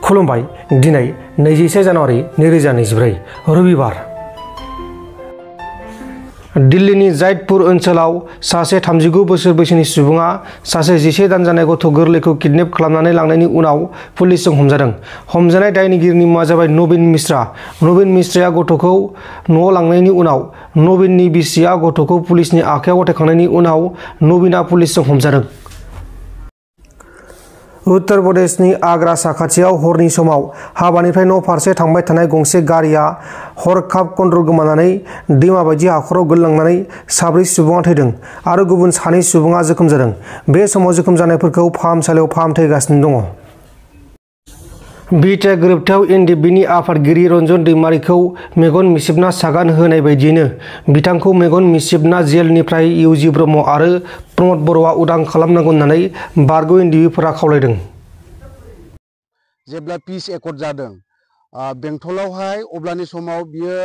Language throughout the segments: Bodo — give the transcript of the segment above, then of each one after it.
खुलुमबाय दिनै 21 जानुवारि 2024 रबिबार दिल्लीनि जायदपुर ओनसोलाव सासे 39 बोसोर बैसोनि सुबुङा सासे 11 दान जानाय गथ' गोरलैखौ किडनेप खालामनानै लांनायनि उनाव पुलिसजों हमजादों। हमजानाय दायनिगिरिनि मुङा जाबाय नवीन मिश्रा। नवीन मिश्राया गथ'खौ न'आव लांनायनि उनाव नवीननि बिसिया गथ'खौ पुलिसनि आखायाव गथायखांनायनि उनाव नवीनआ पुलिसजों हमजादों। उत्तर प्रदेशनि आग्रा साखाथियाव हरनि समाव हाबानिफ्राय न' फारसे थांबाय थानाय गंसे गारिया हरखाब कन्ट्रल गोमानानै दैमा बायदि हाखराव गोलैलांनानै 4 सुबुङा थैदों आरो गुबुन 2 सुबुङा जोखोम जादों। बे समाव जोखोम जानायफोरखौ फाहामसालियाव फाहामथाय होगासिनो दङ। बिटिआर गोरोबथायाव एनडिएफबिनि आफादगिरि रन्जन दैमारिखौ मेगन मिसिबना सागान होनाय बायदियैनो बिथांखौ मेगन मिसिबना जेलनिफ्राय इउजि ब्रह्म आरो प्रमद बर'आ उदां खालामनांगौ होननानै बारग' एनडिएफबिफोरा खावलायदों। जेब्ला पिस एकर्ड जादों बेंटलावहाय अब्लानि समाव बियो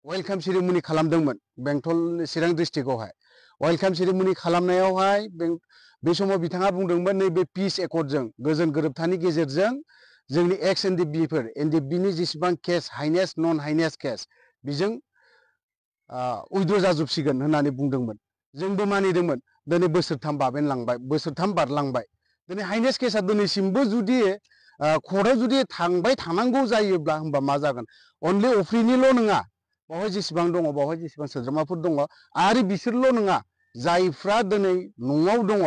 वेलकाम सेरेमनि खालामदोंमोन बेंटल चिरां डिस्ट्रिक्टआवहाय। वेलकाम सेरेमनि खालामनायावहाय बे समाव बिथाङा बुंदोंमोन नैबे पिस एकर्डजों गोजोन गोरोबथानि गेजेरजों जोंनि एक्स एनडिएफबिफोर एनडिएफबिनि जेसेबां केस हाइनेस नन हाइनेस केस बेजों उइद्र' जाजोबसिगोन होननानै बुंदोंमोन। जोंबो मानिदोंमोन। दिनै बोसोरथाम बारलांबाय। दिनै हाइनेस केसा दिनैसिमबो जुदि कर्टआव जुदि थांबाय थानांगौ जायोब्ला होमबा मा जागोन? अनलि अफ्रिनिल' नङा, बावहाय जेसेबां दङ, बावहाय जेसेबां सोद्रोमाफोर दङ आरो बिसोरल' नङा, जायफ्रा दिनै न'आव दङ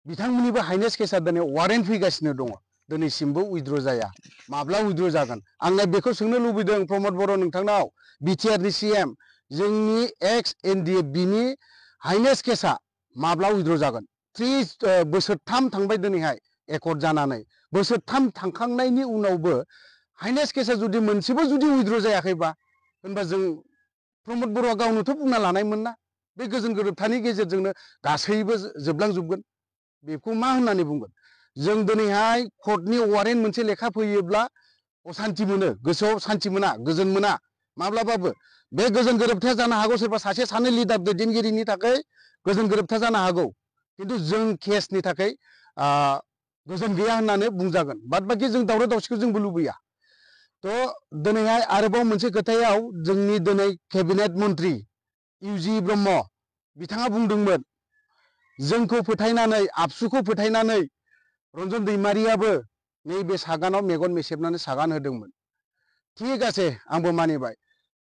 बिथांमोननिबो हाइनेस केसा दिनै वारेन्ट फैगासिनो दङ। दिनैसिमबो उइद्र' जाया। माब्ला उइद्र' जागोन? आं बेखौ सोंनो लुबैदों प्रमद बर' नोंथांनाव, बिटिआरनि CM, जोंनि एक्स एनडिएफबिनि हाइनेस केसा माब्ला उइद्र' जागोन? 3 बोसोरथाम थांबाय दिनैहाय एकर्ड जानानै। बोसोरथाम थांखांनायनि उनावबो हाइनेस केसा जुदि मोनसेबो जुदि उइद्र' जायाखैबा होनबा जों प्रमद बर'आ गावनोथ' बुंना लानायमोन ना बे गोजोन गोरोबथानि गेजेरजोंनो गासैबो जोबलांजोबगोन। बेखौ मा होननानै बुंगोन? जों दिनैहाय कर्टनि वारेन्ट मोनसे लेखा फैयोब्ला असान्ति मोनो, गोसोआव सान्ति मोना, गोजोन मोना माब्लाबाबो। बे गोजोन गोरोबथाया जानो हागौ सोरबा सासे सानै लिडार दैदेनगिरिनि थाखाय गोजोन गोरोबथा जानो हागौ, खिन्थु जों केसनि थाखाय गोजोन गैया होननानै बुंजागोन। बाद बाखि जों दावराव दावसिखौ जोंबो लुबैया। थ' दिनैहाय आरोबाव मोनसे खोथायाव जोंनि दिनै केबिनेट मन्त्रि इउजि ब्रह्म बिथाङा बुंदोंमोन जोंखौ फोथायनानै आबसुखौ फोथायनानै रन्जन दैमारियाबो नैबे सागानाव मेगन मेसेबनानै सागान होदोंमोन। थिग আছে, आंबो मानिबाय।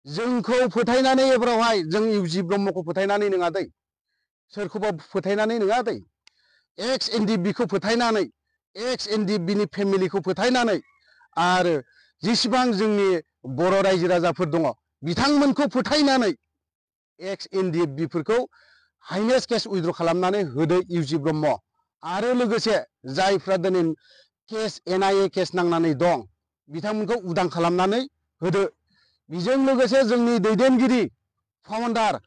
जोंखौ फोथायनानै एबारावहाय जों इउजि ब्रह्मखौ फोथायनानै नङा दै, सोरखौबा फोथायनानै नङा दै, एक्स एनडिएफबिखौ फोथायनानै, एक्स एनडिएफबिनि फेमिलिखौ फोथायनानै आरो जेसेबां जोंनि बर' रायजो राजाफोर दङ बिथांमोनखौ फोथायनानै एक्स एनडिएफबिफोरखौ हाइनेस केस उइद्र' खालामनानै होदो इउजि ब्रह्म। आरो लोगोसे जायफ्रा दिनै केस NIA केस नांनानै दं बिथांमोनखौ उदां खालामनानै होदो। बेजों लोगोसे जोंनि दैदेनगिरि फाउन्डार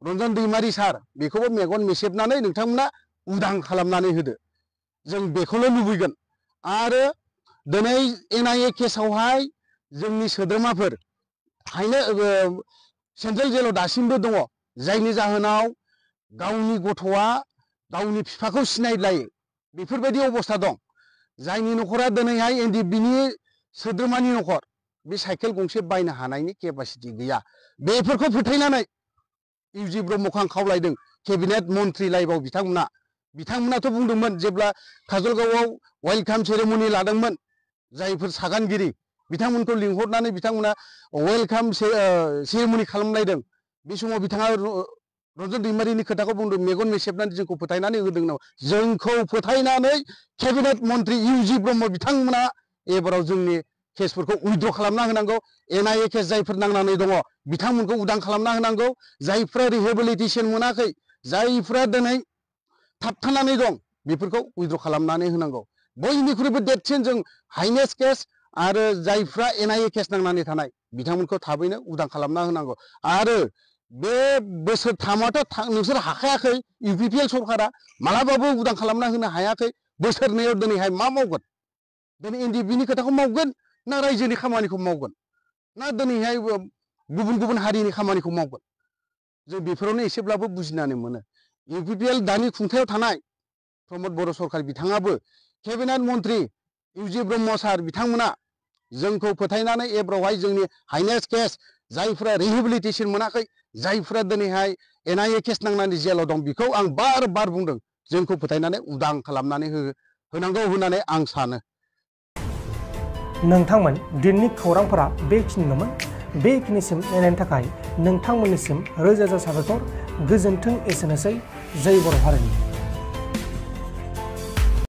रन्जन दैमारि सार बेखौबो मेगन मेसेबनानै नोंथांमोना उदां खालामनानै होदो। जों बेखौल' लुबैगोन। आरो दिनै NIA केसावहाय जोंनि सोद्रोमाफोर सेन्ट्रेल जेलाव दासिमबो दङ, जायनि जाहोनाव गावनि गथ'आ गावनि बिफाखौ सिनायलायो बेफोरबायदि अबस्था दं। जायनि न'खरा दिनैहाय एनडिएफबिनि सोद्रोमानि न'खर, बे साइकेल गंसे बायनो हानायनि केपासिटि गैया। बेफोरखौ फोथायनानै इउजि ब्रह्मखौ आं खावलायदों, केबिनेट मन्त्रि लाइफआव बिथांमोनाथ' बुंदोंमोन जेब्ला काजलगावआव वेलकाम सेरेमनि लादोंमोन, जायफोर सागानगिरि बिथांमोनखौ लिंहरनानै बिथांमोना वेलकाम सेरेमनि खालामलायदों। बे समाव बिथाङा रन्जन दैमारिनि खोथाखौ बुंदों, मेगन मेसेबनानै जोंखौ फोथायनानै होदों नामा? जोंखौ फोथायनानै केबिनेट मन्त्रि इउजि ब्रह्म बिथांमोना एबाराव जोंनि केसफोरखौ उइद्र' खालामना होनांगौ। NIA केस जायफोर नांनानै दङ बिथांमोनखौ उदां खालामना होनांगौ। जायफ्रा रिहेबिलिटेसन मोनाखै, जायफ्रा दिनै थाबथानानै दं बेफोरखौ उइद्र' खालामनानै होनांगौ। बयनिख्रुइबो देरसिन जों हाइनेस केस आरो जायफ्रा NIA केस नांनानै थानाय बिथांमोनखौ थाबैनो उदां खालामना होनांगौ। आरो बे बोसोरथामाथ' नोंसोर हाखायाखै, UPPL सरकारा मालाबाबो उदां खालामना होनो हायाखै। बोसोरनैयाव दिनैहाय मा मावगोन? दिनै एनडिएफबिनि खोथाखौ मावगोन ना रायजोनि खामानिखौ मावगोन ना दिनैहाय गुबुन गुबुन हारिनि खामानिखौ मावगोन? जों बेफोरावनो एसेब्लाबो बुजिनानै मोनो। UPPL दानि खुंथायाव थानाय प्रमद बर' सरकार बिथाङाबो केबिनेट मन्त्रि इउजि ब्रह्म सार बिथांमोना जोंखौ फोथायनानै एब्रावहाय जोंनि हाइनेस्ट केस जायफ्रा रिहेबिलिटेसन मोनाखै जायफ्रा दिनैहाय NIA केस नांनानै जेलाव दं बेखौ आं बार बार बुंदों जोंखौ फोथायनानै उदां खालामनानै होनांगौ होननानै आं सानो। नोंथांमोन दिननि खौरांफोरा बेखिनिल'मोन। बेखिनिसिम नायनायनि थाखाय नोंथांमोननिसिम रोजा रोजा साबायखर। गोजोन्थों। एसेनोसै। जय बर' हारिनि।